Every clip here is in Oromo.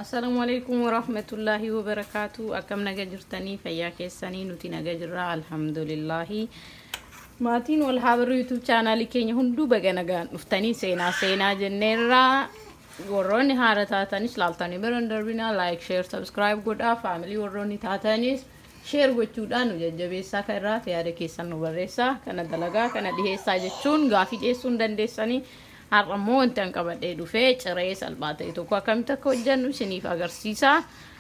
Assalaamu alaikum warahmatullahi wabarakaatu. Akkam naga jirtanii? Fayyaa keessanii? Nuti naga jirra, alhamdulillahi. Maatiin wal haa barru YouTube chaanaalii keenya hunduu baga nagaan dhuftanii. Seenaa seenaa jenneerra. Warroonni haara taatanis laaltanii bira hin darbinaa, like, share, subscribe godhaa. Family warroonni taatanis share gochuudhaan nu jajjabeessaa. Kan irraa yaada keessan nu barreessaa, kana dalagaa, kana dhiheessaa jechuun gaafii dhiyeessuu hin dandeessanii. Har'a immoo wanti an qabadhee dhufee ciree salphaa ta'e tokko akkamitti akka hojjennu isiniif agarsiisa.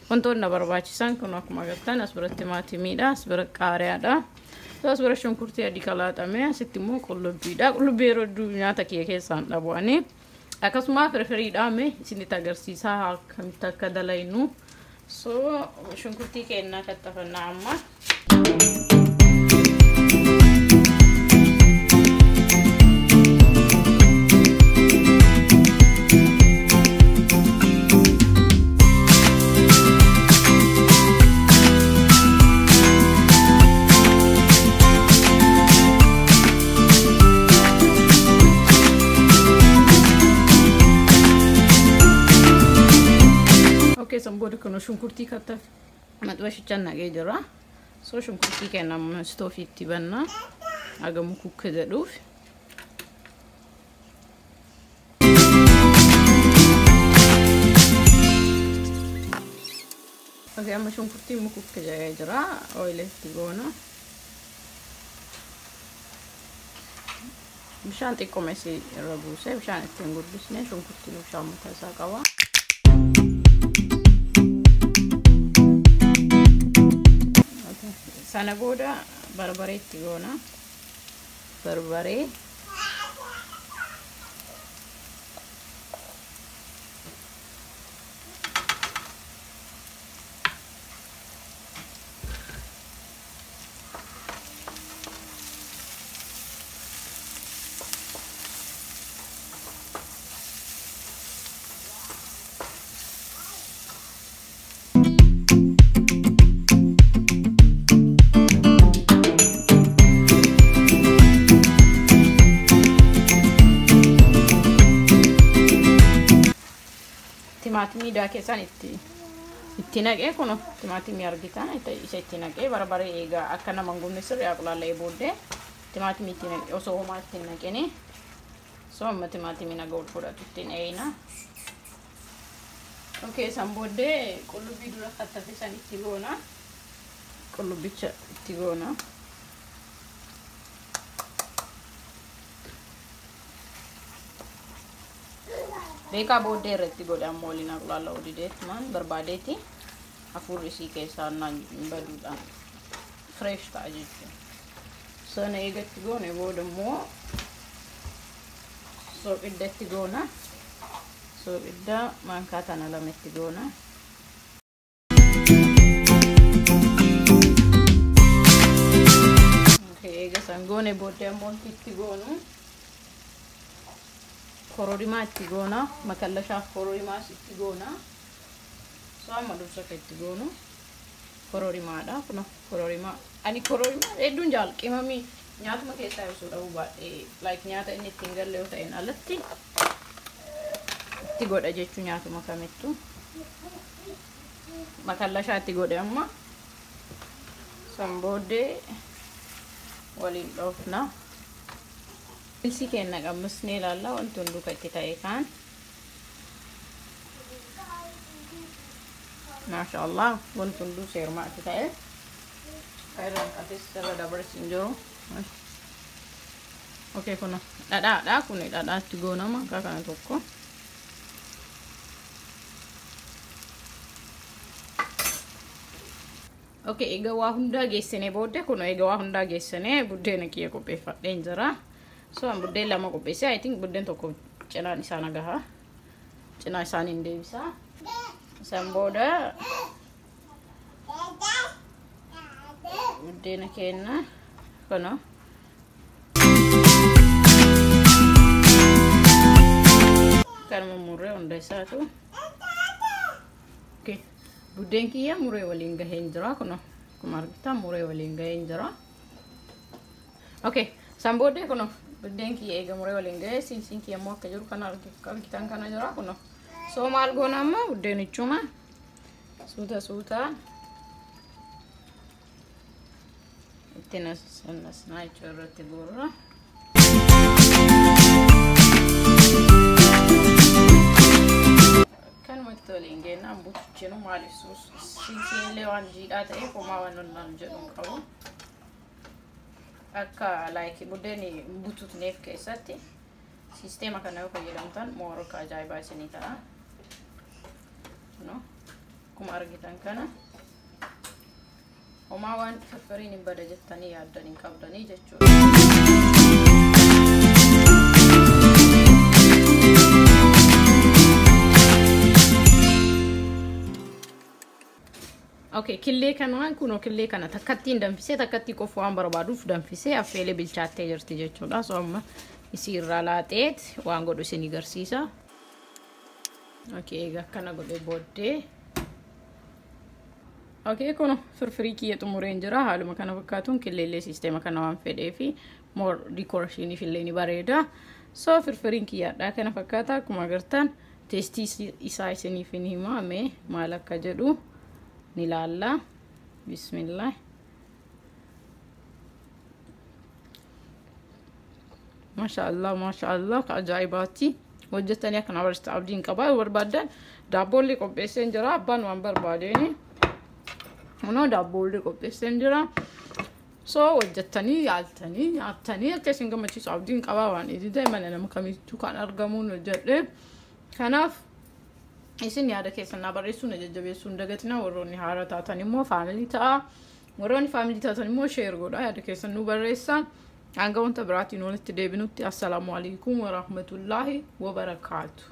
Wantoonni na barbaachisan kun akkuma agartan as biratti timaatimiidha, as bira qaariyaadha. As bira shunkurtii adii kalaaxame, asitti immoo qullubbiidha. Qullubbii yeroo hedduu nyaata kiyya keessaan dhabu'anii. Akkasuma firfiriidha. Mee isinitti agarsiisa akkamitti akka dalaynu. So shunkurtii keenyaa kattafannaa amma. Okay, san booda kun shunkurtii kattaf maxxansicha naqee jira. So shunkurtii keenya stoofiitti banna hagamu kukka jedhuuf. Okay, amma shunkurtiin mukukka jedhee jira. Oiletti goona. Bishaan xiqqoo mesii irra buusee, bishaan ittiin guddisne, shunkurtiin bishaan mataa isaa qaba. Sana booda barbaree itti goona. Barbaree. Timaatimii daakee itti naqee, kun timaatimii argitan isa itti naqee, barbaree eegaa akka nama hin gubne sirrii aqulaala'ee booddee timaatimii itti naqee, osoo homaa itti hin naqini. So amma timaatimii naga ol fudhatu ittiin eeyina. Okay, san booddee qullubbii dura kattafe san itti goona. Qullubbicha itti goona. Beekaa booddee irratti godhe ammoo waliin aqulaalla'uu dideetumaan barbaadeeti hafuurri isii keessaa naan baduudhaan fresh ta'a jechuudha. Sana eegatti goone booda immoo soqidda itti goona. Soqidda maankaa tana lama itti goona. Eega san goone booddee ammoo wanti itti goonu kororimaa itti goona. Makallashaaf kororimaas itti goona. So amma dursa kan itti goonu kororimaadha. Kun kororimaa, ani kororimaa hedduun jaal qimamii nyaatuma keessaa osoo dhabuu baadhee, like nyaata inni ittiin galle yoo ta'een alatti itti godha jechuu, nyaatuma kamittuu makallashaa itti godhe. Amma san booddee waliin dhoofna. Ilsi keenya qammasnee ilaalla wanti hunduu kan itti ta'e kaan. Maasha Allah, wanti hunduu seerumaa itti ta'e. Kan irraan qates irra dabares hin jiru. Okay, kun dhadhaadha. Kun dhadhaatti goonama akka kana tokko. Okay, egaa waa hundaa geessinee booddee, kun egaa waa hundaa geessinee buddeena kiyya qopheeffadheen jira. So an buddeen lama qopheessee, I think buddeen tokko cinaan isaa nagaha. Cinaa isaaniin deebisa. San booda buddeena keenya kana kanuma murree hunda isaatu. Okay. Buddeen kiyya muree waliin gaheen jira, kun akkuma argitan muree waliin gaheen jira. Okay, san booddee kun buddeen kiyya eega muree waliin gahee, siinsiin kiyya immoo akka jiru kana argitan kana jira kun. So maal goona amma buddeenichuma suuta suuta itti nasnaa jechuu irratti guurra. Kanumatti waliin geennaan butuchinu maaliif siisiillee waan jiidhaa ta'eef homaa waan nollaan jedhu hin qabu. Akka laayikii buddeeni bututneef keessatti siisteema kana yoo fayyadamtan mooroka ajaa'ibaa isinii ta'a. No, akkuma argitan kana homaa waan firfiriin hin bada jettanii yaaddan hin qabdanii jechuudha. Okay, killee kana kunoo killee kana takkattiin danfisee takkattii qofa waan barbaaduuf danfisee affeelee bilchaattee jirti jechuudha. So amma isii irraa laaxeet waan godhu isin agarsiisa. Okay, egaa akkana godhee booddee. Okay, kun firfirii kiyya xumureen jira. Haaluma kana fakkaatuun killeellee siisteema kana waan fedhee fi more decorationiif illee ni bareeda. So firfiriin kiyyaadha kana fakkaata. Akkuma agartan teestii isaa isiniif hin himaa mee maal akka jedhu ni ilaalla. Bismillah. Masha Allah, masha Allah, ka ajaa'ibaati. Hojjetanii akkana barsiisa abdiin qabaa yoo barbaaddan daabboollee qopheesseen jira. Abbaan waan barbaadeeni. Kunoo daabboollee qopheesseen jira. So hojjettanii yaaltanii nyaattanii akka isin gammachiisu abdiin qabaa waan idide mana nama kamittuu kan argamuun hojjedhe. Kanaaf isin yaada keessan naa barreessuu na jajjabeessuu hin dagatinaa. Warroonni haaraa taatan immoo family ta'a. Warroonni family taatan immoo share godhaa yaada keessan nu barreessaa. Hanga wanta biraatiin walitti deebinutti assalaamu alaikum warahmatullaahi wabarakaatu.